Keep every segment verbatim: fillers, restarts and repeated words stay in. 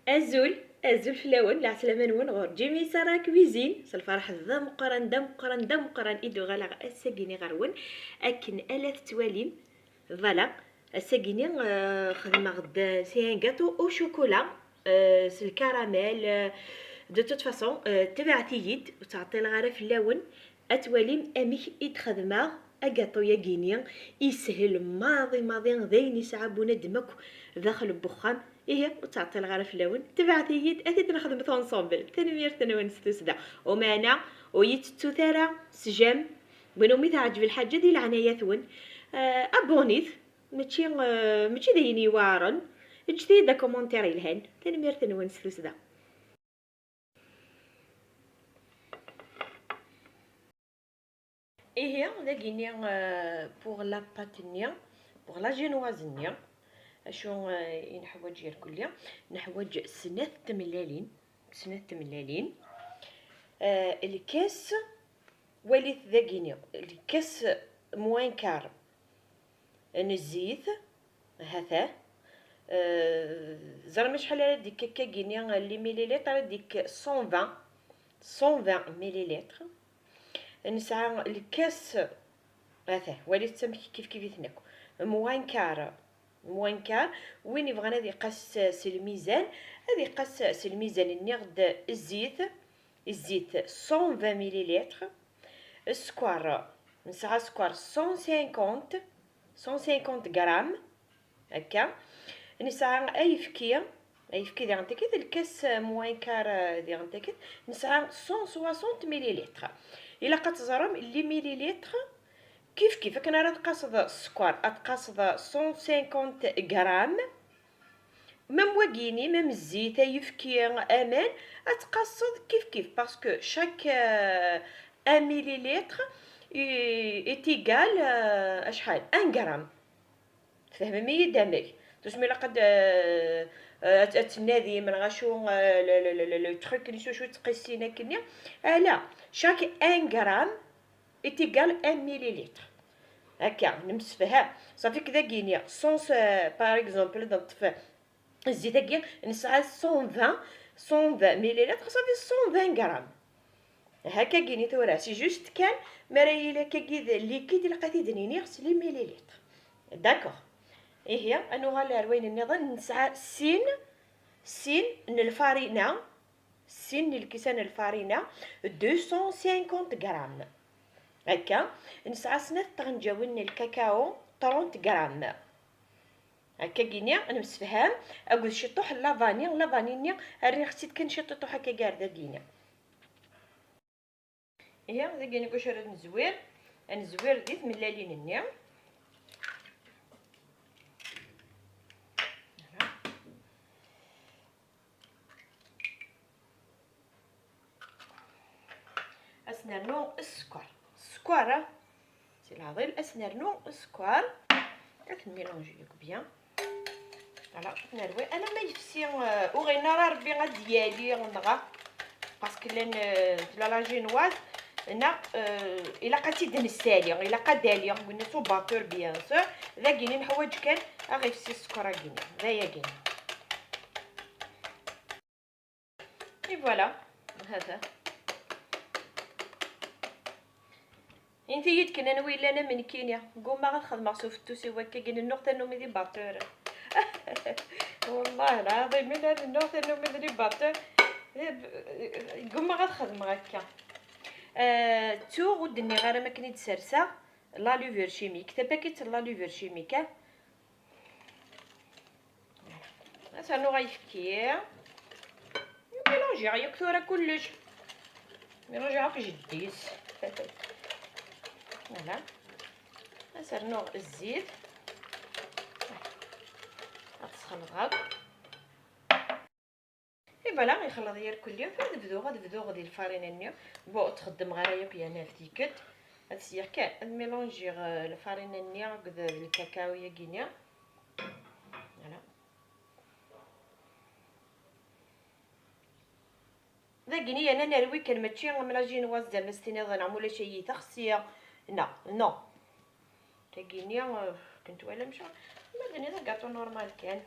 Azul, azul fell-awen, lɛeslama-nwen ɣur Jimmy Sarah Cuisine. S lferḥ d ameqqran, d ameqqran, d ameqqran i d-uɣaleɣ ass-agi-ni ɣer-wen. Akken ala tettwalim, voilà, ass-agi-ni, euh, xedmeɣ-d, c'est un gâteau au chocolat, euh, s lkaramel, euh, de toute façon, euh, tebɛet-iyi-d, ur ttɛeṭṭileɣ ara fell-awen. Ad twalim amek i d-xedmeɣ agaṭu-yagi-ni, yeshel maḍi maḍi, d ayen yesɛa bunadem akk daxel n wexxam. Ihi, ur ttɛeṭṭileɣ ara fell-awen, tebɛet-iyi-d, ad t-id-nexdmet ensemble. Tanemmirt-nwen s tussda. Umeɛna, ur yi-tettut ara s j'aime, win umi teɛǧeb lḥaǧa di leɛnaya-twen, euh, abonnez-vous, mačči, euh, mačči d ayen iweɛren, ǧǧet-iyi-d akumentaire yelhan. Tanemmirt-nwen s tussda. Ihi, dagini, euh, pour la pâte-nni, pour la génoise-nni, acu, euh, i neḥwaǧ irkelli? Neḥwaǧ snat tmellalin, snat tmellalin, euh, lkas, walit dagini, lkas moins quart n zzit, ha-t-a. Euh, ẓrem acḥal ara d-ikk akkagini, les millilitres, ara d-ikk cent vingt, cent vingt millilitres. Nesɛa lkas, ha-t-a, walit amek kif kif-iten akk. Moins quart, moins quart, win yebɣan ad iqas s lmizan, ad iqas s lmizan. Nniɣ-d zzit, zzit cent vingt millilitres, sskeṛ, nesɛa sskeṛ cent cinquante, cent cinquante grammes, akka. Nesɛa ayefki, ayefki diɣen takit, lkas moins quart, euh, diɣen takit, nesɛa cent soixante millilitres. Ilaq ad teẓrem les millilitres kif kif, akken ara tqaseḍ sskeṛ, ad tqaseḍ cent cinquante grammes. Même wagini, même zzit, ayefki, aman, ad tqaseḍ kif kif, parce que chaque, euh, un millilitre est, est égal, euh, acḥal? Un gramme. Tfehmem-iyi-d amek? Tusmi ilaq ad, euh, euh, ad, ad tnadim, neɣ acu, euh, le, le, le, le, le truc, ni acu, acu ttqissin akkenni. Ala, chaque un gramme est égal un millilitre. Akka, nemsefham. Ṣafi, dagini, cent, euh, par exemple, ad neṭṭef zzit-agi, nesɛa cent vingt, cent vingt millilitres, ṣafi cent vingt grammes. Hakkagini tura, c'est juste kan, mi ara yili akkagi d liquide, ilaq ad t-id-nini s les millilitres. D'accord. Ihi, ad nuɣal ar wayen nniḍen, nesɛa sin, sin n lfarina, sin n lkisan n lfarina, deux cent cinquante grammes. Akka, nesɛa snat tɣenǧawin n lkakao, trente grammes. Akkagini, nemsefham, akked ciṭuḥ n la vanille, la vanille-nni rriɣ-tt-id kan ciṭuḥ akkagi ar dagini. Ihi, dagini kuc ara nezwir, ad nezwir di tmellalin-nni. Ad s-nernu sskeṛ. Sskeṛ, ah, si leɛḍil, ad s-nernu sskeṛ. Ad t-nmilanji yakk bien. Voilà, nerwi. Alamma yefsi, euh, ur ɣin ara Rebbi ad d-yali, neɣ, parce que llan, euh, tella la génoise, neɣ, euh, ilaq ad tt-id-nessali, ilaq ad d-aliɣ, qelna s ubatur, bien sûr. Dagini neḥwaǧ kan ad ɣ-ifsi sskeṛ-agini, d ayagini. Et voilà, ha-t-a. Inti-yi-d kan anwa yellan am nekkini. Ggummaɣ ad xedmeɣ s ufettus-iw wakkagi, nennuɣ tannumi di batur. Wallah lɛaḍim, mi la nennuɣ tannumi di batur, ggummaɣ ad xedmeɣ akka. Euh, ttuɣ ur d-nniɣ ara makken i d-serseɣ la levure chimique, tapakit n la levure chimique, ah. Ad ternuɣ ayefki. Mélangiɣ yakk tura kullec. Mélangiɣ akk jeddi-s. Voilà. Ad ternuɣ zzit. Ad tesxelḍeɣ akk. Et voilà, ixelleḍ irkelli. Ad bduɣ, ad bduɣ di lfarina-nni. Bon, ur txeddmeɣ ara yakk yerna tikkelt. Ad syiɣ kan, ad mélangiɣ, euh, lfarina-nni akked lkakao-yagi-nni. Voilà. Dagini yerna nerwi kan, mačči am la génoise zama s tiniḍ neɣ mulac ayi texsi. Non, non. Tagini, euh, kent twalam ca? Ma d-nniḍ agaṭu normal kan.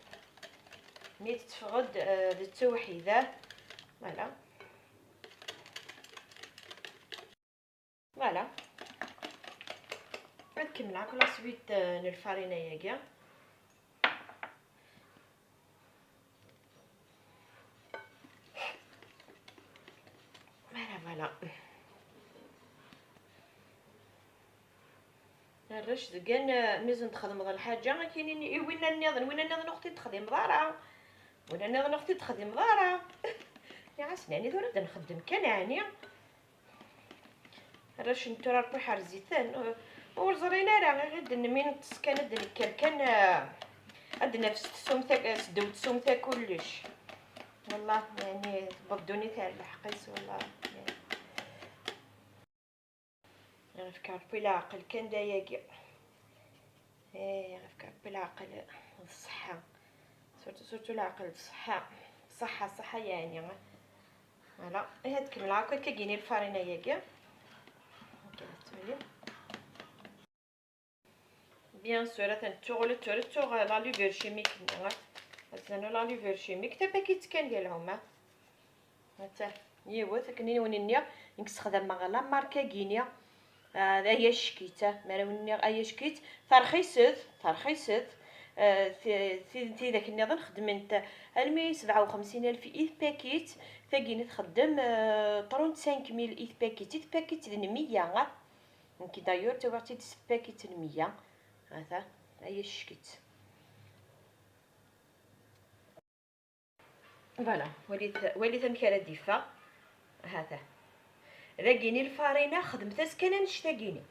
Mi tetteffeɣ-d, eh, d ttewḥida. Voilà. Voilà. Ad kemmleɣ akk la suite, eh, n lfarina-agi. Voilà, voilà. Arrac deg-an, eh, mi zun txedmeḍ lḥaǧa, ad k-inin i winna nniḍen, winna nniḍen ur ɣ-t-id-texdimeḍ ara. Winna nniḍen ur ɣ-t-id-texdimeḍ ara. Nniɣ-asen, ɛni tura ad nxeddem kan, ɛni? Arrac n tura, Ṛebbi iḥrez-iten. Ur ẓrin ara, i d-nmi neṭṭes kan, ad d-nekker kan, eh, ad d-naf s tsumta, s ddew tsumta kullec. Wallah, yani, tewweḍ ddunit ar lḥeqq-is, wallah. Ɣef Ṛebbi leɛqel kan d ayagi. Eh, ɣef Ṛebbi leɛqel d ṣṣeḥḥa. Surtout, surtout leɛqel d ṣṣeḥḥa. Ṣṣeḥḥa, ṣṣeḥḥa, yani. Voilà. Ihi ad kemmleɣ akk akka gini lfarina-agi. Akka ad tuli. Bien sûr, atan tuɣ, ur tuɣ, ur tuɣ la levure chimique-nni. Atan la levure chimique, tapakit kan deg lɛuma. Atan yiwet, akken i wen-nniɣ, nekk ssexdameɣ la marque-agi-nni, ah, d Aya Ckit, ah, mi ara wen-nniɣ Aya Ckit, terxiset, terxiset, ah, ti-, ti-, tidak nniḍen xeddment almi sebɛa u xemsin alef i tpakit, tagi-nni txeddem, ah, trente-cinq mille i tpakit, i tpakit d meyya, ah. Nekk d'ailleurs ttawiɣ-tt-id s tpakit n meyya, ata, Aya Ckit. Voilà, walit, walit amek ara d-iffeɣ. Hata. Dagini lfarina, xedmet-as kan annect-agini.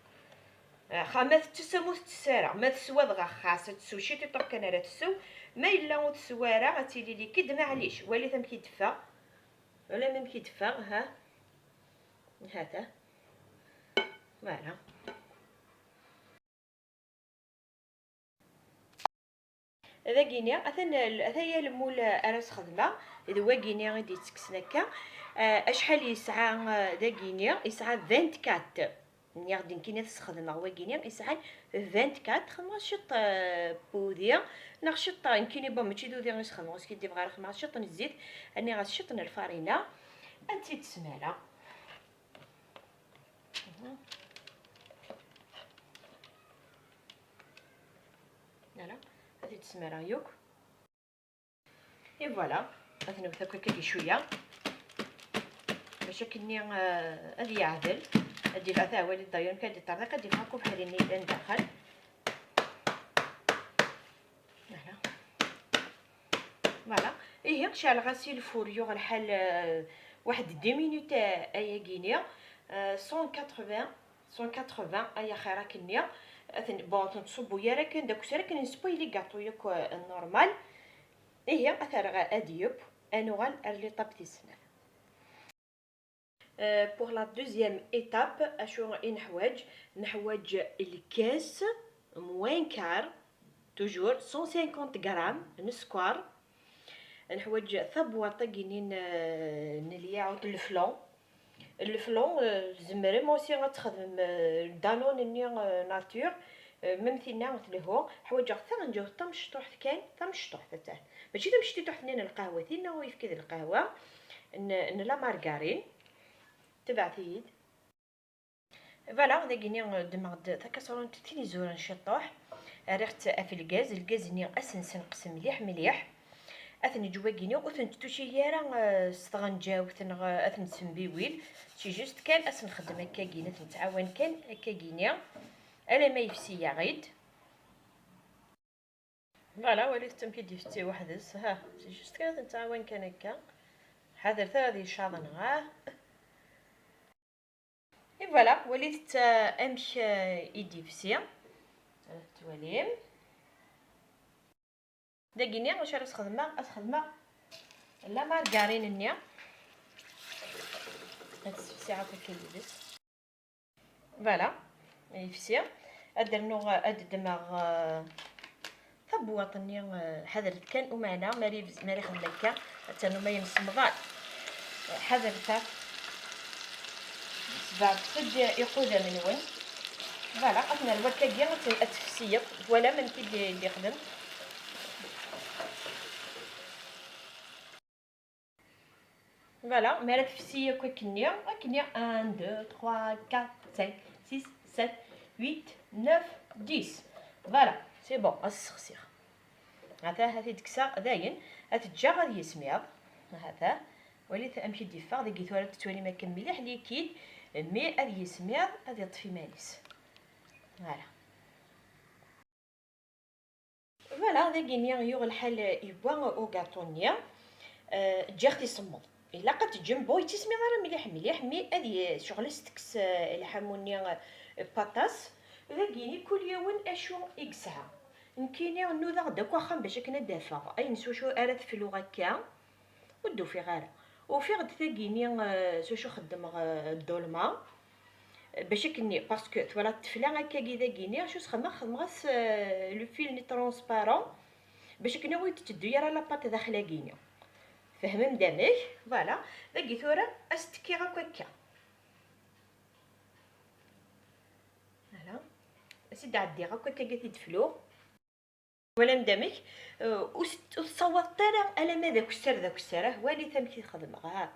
Axa, ma tettess am ur tettess ara, ma teswa dɣa xas ad tessew ciṭiṭuḥ kan ara tessew, ma yella ur teswa ara ad tili likid, maɛlic, walit amek i d-teffeɣ. Wala amek i d-teffeɣ, ha. Hata. Voilà. Dagini, atan l-, ataya lmul ara sxedmeɣ, d wagini i d-yettekksen akka. Ah, acḥal yesɛa, ah, dagini? Yesɛa vingt-quatre. Nniɣ-d nekkini ad sxedmeɣ wagini, yesɛan vingt-quatre. Xedmeɣ ciṭ, ah, n wudi, neɣ ciṭ, ah, nekkini, bon, mačči d wudi i sxedmeɣ, ur skiddibeɣ ara, xedmeɣ ciṭ n zzit, rniɣ-as ciṭ n lfarina, ad tt-id-smaleɣ. Voilà, ad t-id-smaleɣ yakk. Et voilà, ad t-newwet akk akka cwiya. Bac akkenni, eh, ad yeɛdel. Ad yebɛet awal i ddayur, nekk ad d-iṭerḍiq, ad yeffeɣ akk ubeḥri-nni yellan daxel. Voilà. Voilà. Ihi, ceɛleɣ-as i lfur, yuɣ lḥal, eh, waḥed dix minutes, eh, ayagi-ni. Eh, cent quatre-vingts, cent quatre-vingts, ay axir akkenni. Ad ten-, bon, ad ten-tṣubbu ara kan, d akus ara kan nespoy les gâteaux yakk, eh, normal. Ihi, ad t-rreɣ ad yeww, ad nuɣal ar l'étape tis snat. Euh, pour la deuxième étape, acu i neḥwaǧ? Neḥwaǧ lkas, moins quart, toujours cent cinquante grammes n sskeṛ. Neḥwaǧ tabwaṭ-agi-nni n, n lyaɛut, le flan. Le flan, euh, tzemrem aussi ad txedmem, euh, Danone-nni, euh, nature. Euh, même tinna telhu. Ḥwaǧeɣ taɣenǧawt tamecṭuḥt kan, tamecṭuḥt, atah. Mačči tamecṭuḥt-nni n lqahwa, tinna uyefki d lqahwa, n, n la margarine. Tebɛet-iyi-d. Voilà, dagini ddmeɣ-d takasrunt tin izuren ciṭṭuḥ, rriɣ-tt ɣef lgaz, lgaz-nni ad s-nessenqes mliḥ mliḥ, ad t-neǧǧ wagini ur t-nettuci ara, eh, s tɣenǧawt neɣ ad t-nessembiwil, c'est juste kan ad s-nxeddem akkagini, ad t-nettɛawan kan akkagini, alamma yefsi-yaɣ-id. Voilà, walit amek i d-ifetti weḥd-s, ha, c'est juste kan ad nettɛawan kan akka. Ḥadret ara ad yeccaḍ, ha. Et voilà, walit, euh, amek, euh, i d-ifsi. Ad twalim. Dagini, acu ara sxedmeɣ? Ad xedmeɣ la margarine-nni. Ad sefsiɣ akk akka yid-s. Voilà, yefsi. Ad rnuɣ, ad ddmeɣ, euh, tabwaṭ-nni, euh, ḥadret kan, umeɛna, mi ara yebz-, mi ara yexdem akka, ad ternum ay imsemḍan. Ḥadret, ha. Sbeɛdet-d iqudam-nwen. Voilà, ad nerr wakkagi, ad t-, ad tefsi yakk. Twalam amek i d-, d-ixdem? Voilà, mi ara tefsi akk akkenni, akkenni, un, deux, trois, quatre, cinq, six, sept, huit, neuf, dix. Voilà, c'est bon, ad ssexsiɣ. Hata, ad t-id-kkseɣ dayen, ad t-ǧǧeɣ ad yismiḍ. Hata, walit amek i d-yeffeɣ, dagi tura tettwalim akka mliḥ likid, mi ad yismiḍ, ad yeṭṭef iman-is. Voilà. Voilà, dagini yuɣ lḥal yewwa ugaṭu-nni, eh, ǧǧiɣ-t isemmeḍ. Ilaq ad teǧǧem, bon, yettismiḍ ara mliḥ mliḥ, mi ad y-, ccɣel ad s-tekkes, eh, lḥamu-nni, eh, patas. Dagini kul yiwen acu i yesɛa. Nekkini nudaɣ-d akk axxam bac akken ad d-afeɣ ayen s wacu ara tefluɣ akka. Ur d-ufiɣ ara. Ufiɣ-d tagini, eh, s wacu xeddmeɣ, eh, ddulma. Eh, bac akken-nni, parce que twalaḍ tefla akkagi dagini, acu s-xedmeɣ? Xedmeɣ-as, eh, le fil-nni transparent, bac akken ur d-tetteddu ara la pâte daxel-agini. Fehmem-d amek? Voilà. Dagi tura, ad s-tekkiɣ akk akka. Voilà. Ad s-id-ɛeddiɣ akk akkagi ad t-id-fluɣ. Twalam d amek, euh, ur s-, ur tessawaḍeḍ ara alamma d akessar d akessar, ah, walit amek i t-xedmeɣ, ha.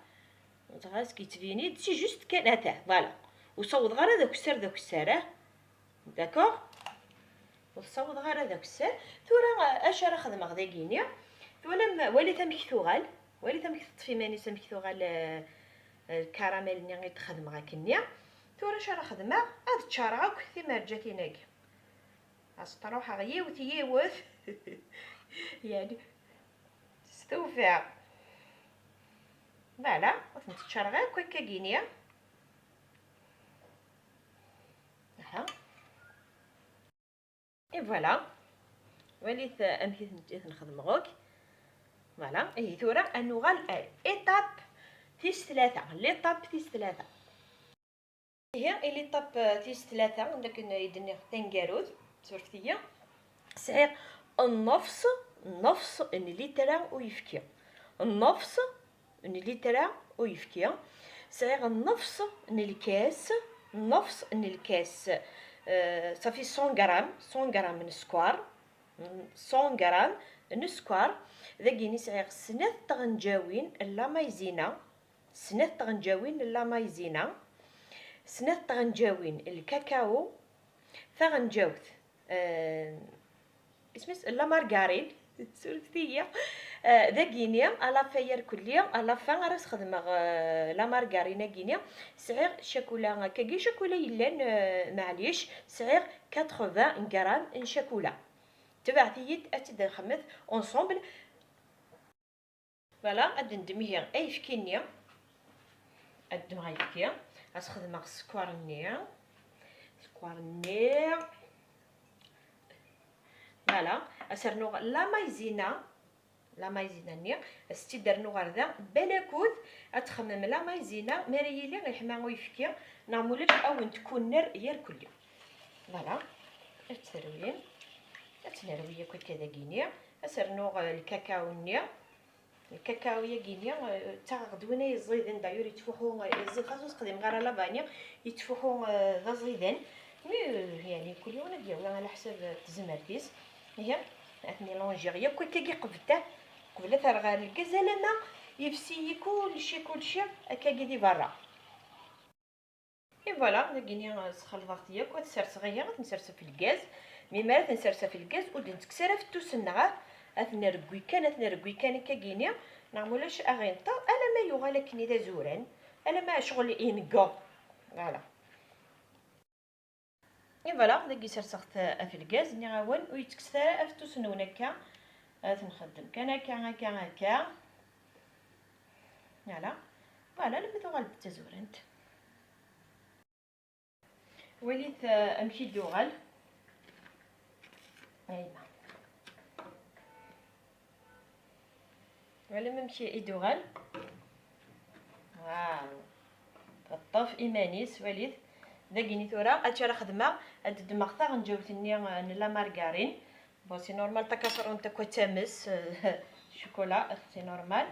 Dɣa as-yettbin-id, c'est juste kan, atah, voilà. Ur ssawḍeɣ ara d akessar d akessar, ah. D'accord? Ur ssawḍeɣ ara d akessar. Tura, ah, acu ara xedmeɣ dagini? Twalam, walit amek tuɣal, walit amek teṭṭef iman-is, amek tuɣal, euh, euh, lkaramel-nni i d-xedmeɣ akkenni. Tura acu ara xedmeɣ? Ad ččareɣ akk timerǧatin-agi. As-truḥeɣ yiwet yiwet. Yeɛni, s tewfiɣ. Voilà, ad tent-ččareɣ akk akkagini. Aha. Et voilà. Walit, eh, amek i ten-, i ten-xedmeɣ akk. Voilà. Ihi tura ad nuɣal ar l'étape tis tlata. L'étape tis tlata. Ihi, i l'étape tis tlata, akken i d-nniɣ taneggarut, surfet-iyi, sɛiɣ nnefṣ, nnefṣ n litra uyefki. Nnefṣ n litra uyefki. Sɛiɣ nnefṣ n lkas, nnefṣ n lkas, euh, ça fait cent grammes, cent grammes n sskeṛ, cent grammes n sskeṛ. Dagini sɛiɣ snat tɣenǧawin n la maïzena, snat tɣenǧawin n la maïzena, snat tɣenǧawin n lkakao, taɣenǧawt, eh, isem-is la margarine, surfet-iyi. Eh, dagini, à la fin irkelli, à la fin ara sxedmeɣ, eh, la margarine-agini. Sɛiɣ ccakula akkagi, ccakula yellan, eh, maɛlic, sɛiɣ quatre-vingts grammes n ccakula. Tebɛet-iyi-d ad tt-id-nxemmet ensemble. Voilà, ad d-neddem ihi ayefki-nni. Ad ddmeɣ ayefki, ad sxedmeɣ sskeṛ-nni. Sskeṛ-nni. Voilà, ad s-rnuɣ la maïzena. La maïzena-nni, ad s-tt-id-rnuɣ ɣer da. Balakud ad txemmem la maïzena, mi ara yili yeḥma uyefki, neɣ mulac ad wen-tkunner irkelli. Voilà, ad tt-rwin. Ad tt-nerwi akk akka dagini. Ad s-rnuɣ, eh, lkakao-nni. Lkakao-yagi-nni, eh, ttaɣeɣ-d win ay ẓiden, d'ailleurs yettfuḥu, eh, yeẓid, xas ur sexdimeɣ ara la vanille, yettfuḥu, eh, d aẓidan. Mais, eh, yeɛni, kul yiwen ad d-yawi ɛla ḥsab, eh, tezmert-is. Ihi, ad t-mélangiɣ yakk akkagi qbel, qbel ad t-rreɣ ɣer lgaz, alamma yefsi-yi kulci, kulci, akkagi di berra. Et voilà, dagini, euh, sxelḍeɣ-t yakk, ad t-serseɣ ihi, ad t-nserseɣ f lgaz. Mi ara t-nserseɣ f lgaz, ur d-nettekkes ara fettus-nneɣ, ah, ad t-nregwi kan, ad t-nregwi kan akkagini, neɣ mulac ad ɣ-inṭer, alamma yuɣal akken i d azuran, alamma ccɣel ineggeḍ. Voilà. Et voilà, dagi serseɣ-t af lgaz, nniɣ-awen, ur yettekkes ara afettus-nwen akka, ad t-nxeddem kan akka, akka, akka. Voilà. Voilà, alamma tuɣal d tazurant. Walit, eh, amek i d-uɣal. Aywa. Walam amek i d-uɣal. Waaw. Teṭṭef iman-is, walit. Dagini tura, acu ara xedmeɣ, ad ddmeɣ taɣenǧawt-nni, eh, n la margarine. Bon, c'est normal, takasront akk ad tames, eh, ccukula, c'est normal.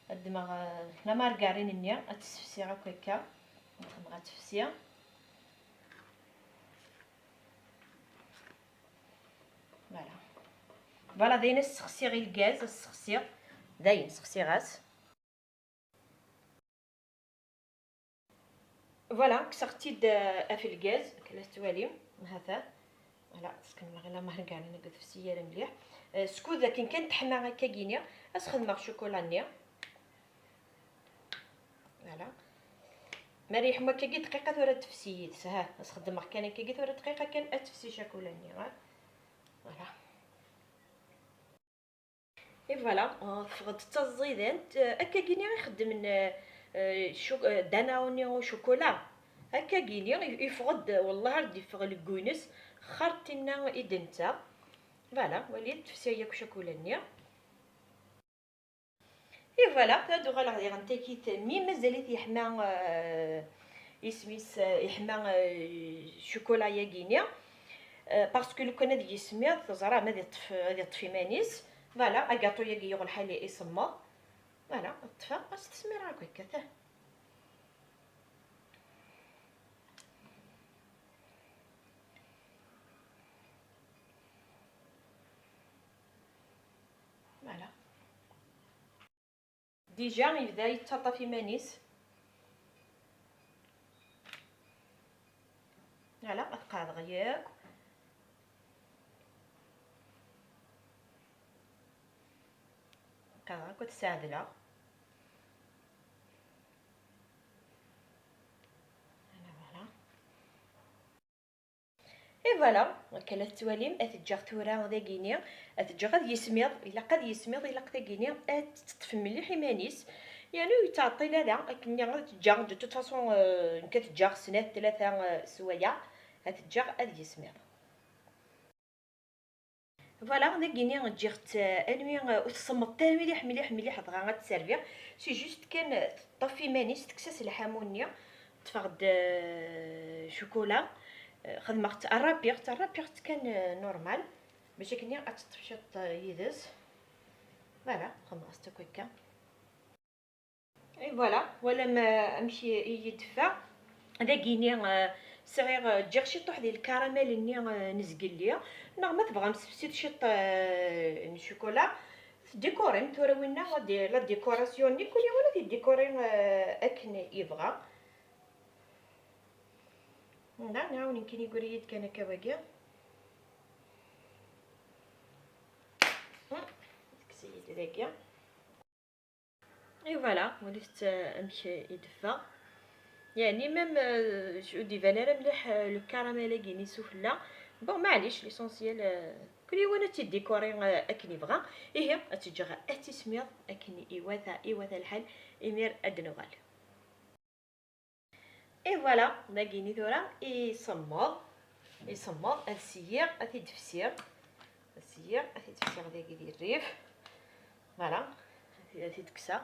Ad ddmeɣ, eh, la margarine-nni, ad tt-ssefsiɣ akk akka. Ad xedmeɣ ad tefsi. Voilà. Voilà, dayen ad ssexsiɣ i lgaz, ad ssexsiɣ. Dayen, sexsiɣ-as. Voilà, kkseɣ-tt-id, euh, ɣef lgaz, akken la tettwalim, hata. Voilà, skenmeɣ la margarine deg tefsi ara mliḥ. Euh, skud akken kan teḥma akkagini, ad s-xedmeɣ ccukula-nni. Voilà. Mi ara yeḥmu akkagi dqiqa, tura ad tefsi yid-s, ha, ad s-xedmeɣ kan akkagi, tura dqiqa kan ad tefsi ccakula-nni, ha. Voilà. Et voilà, euh, teffeɣ-d d taẓidant, euh, akkagini i xeddmen, euh, euh, cuk-, euh, Danone au chocolat. Akkagini, i-, yeffeɣ-d, wellah ar d-yeffeɣ leggu-ines, xar tinna i d-netta. Voilà, walit, tefsi yakk ccakula-nni. Et voilà, ad uɣaleɣ diɣen takit, mi mazal-it yeḥma, euh, isem-is, euh, yeḥma, euh, ccukula-yagi-ni. Euh, parce que lukan ad yismiḍ, teẓram ad iṭṭef, ad iṭṭef iman-is. Voilà, agaṭu-yagi yuɣ lḥal isemmeḍ. Voilà, ṭṭfeɣ, ad s-tesmireɣ akk akka, ta. Voilà. Déjà yebda yettaṭṭaf iman-is. Voilà, ad qeɛdeɣ yakk. Qeɛdeɣ akk ad t-sɛedleɣ. Voilà, voilà. Et voilà, akka la tettwalim, ad t-ǧǧeɣ tura dagini, ad t-ǧǧeɣ ad yismiḍ, ilaq ad yismiḍ, ilaq dagini ad teṭṭef mliḥ iman-is, yernu ur yettɛeṭṭil ara, akken ad t-ǧǧeɣ, de toute façon, euh, nekk ad t-ǧǧeɣ snat, tlata, euh, sswayeɛ, ad t-ǧǧeɣ ad yismiḍ. Voilà, dagini ǧǧiɣ-tt, euh, almi, euh, ur tsemmeḍ ara mliḥ, mliḥ, mliḥ, dɣa ad tt-serviɣ. C'est juste kan, euh, teṭṭef iman-is, tekkes-as lḥamu-nni, ṭṭfeɣ-d, euh, ccukula, euh, xedmeɣ-tt, rrapiɣ-tt, rrapiɣ-tt kan, euh, normal, bac akken ad teṭṭef ciṭ, euh, yid-s. Voilà, xedmeɣ-tt akk akka. Et voilà, walam, euh, amek i, i yi-d-teffeɣ. Dagini, euh, sɛiɣ, euh, ǧǧiɣ ciṭuḥ di lkaramel-nni, euh, n zgelli. Neɣ ma tebɣam sefsit ciṭ, euh, n ccukula, tdikurim tura winna, la di-, la décoration-nni, kul yiwen ad t-idikuri, euh, akken yebɣa. Nda, nɛawen nekkini guri-yi-d kan akka wagi. Hmm, tekkes-iyi-d dagi. Et voilà, walit, euh, amek i d-teffeɣ. Yeɛni même, euh, ur d-iban ara mliḥ, euh, le caramel-agi-ni sufella. Bon, maɛlic, l'essentiel, euh, kul yiwen ad t-idikuri, euh, akken yebɣa. Ihi, ad t-ǧǧeɣ ad t-ismiḍ akken iwata, iwata lḥal, imir ad d-nuɣal. Et voilà, dagini tura isemmeḍ, isemmeḍ, ad seyyiɣ, ad t-id-fsiɣ, ad seyyiɣ, ad t-id-fsiɣ dagi di rrif. Voilà, ad t-id-kkseɣ.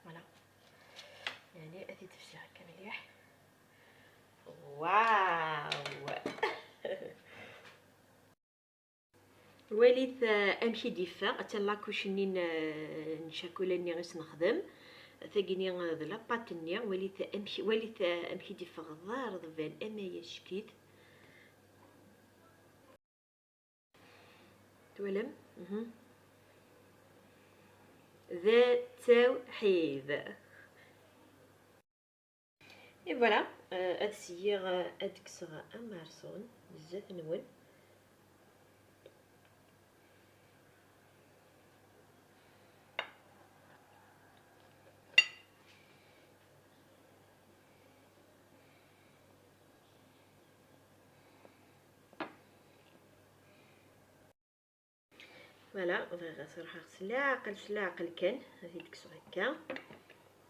Voilà, yeɛni ad t-id-fsiɣ akka mliḥ. Waw! Walit, euh, amek i d-yeffeɣ. Attan la couche-nni n, euh, n ccakula-nni i s-nexdem. Tagini, euh, d la pâte-nni. Walit amek, walit, euh, amek i d-yeffeɣ d areḍban ama ackit. Twalam? Mhm. D tawḥid. Et voilà, euh, ad seyyiɣ, euh, ad kkseɣ amarṣun zdat-nwen. Voilà, bɣiɣ ad s-ruḥeɣ s leɛqel, s leɛqel kan, ad t-id-kkseɣ akka.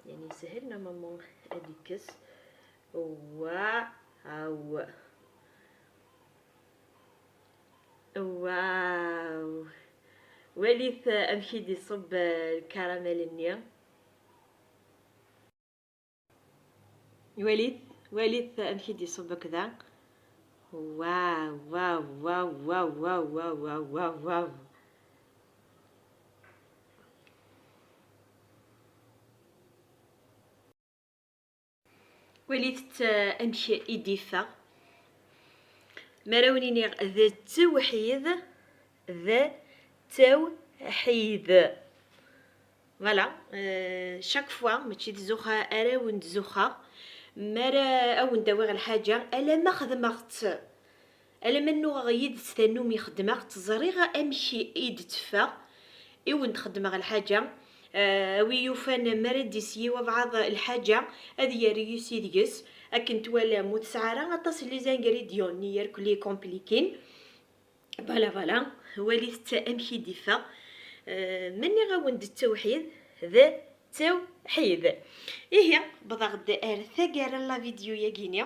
Yani yeshel, normalement ad ikkes. Waw! Waw! Walit amek i d-iṣubb, euh, lkaramel-nni. Walit, walit amek i d-iṣubb akk da. Waw, waw, waw. Walit, eh, amek i d-iffeɣ. Mi ara wen-iniɣ d tawḥid, d tawḥid. Voilà, euh, chaque fois, mačči d zuxxa ara wen-d-zuxxeɣ, mi ara awen-d-awiɣ lḥaǧa, alamma xedmeɣ-tt, alamma nnuɣeɣ yid-s tannumi xedmeɣ-tt, ẓriɣ amek i d-teffeɣ, i wen-d-xedmeɣ lḥaǧa. Euh, a wi yufan mi ara d-isyi wabɛaḍ lḥaǧa, ad yerr yis deg-s, akken twalam ur tesɛi ara aṭas n les ingrédients-nni yerk les compliqués. Voilà, voilà, walit-tt amek i d-iffeɣ. Euh, ma nniɣ-awen-d d tawḥid, d tawḥid. Ihi, wwḍeɣ-d ar taggara n la vidéo-yagi-ni.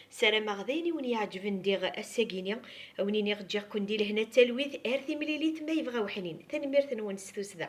Ssarameɣ d ayen i wen-iɛeǧben diɣ ass-agi-ni. A wen-iniɣ ǧǧiɣ-ken di lehna d talwit, ar timlilit ma yebɣa uḥnin. Tanemmirt-nwen s tussda.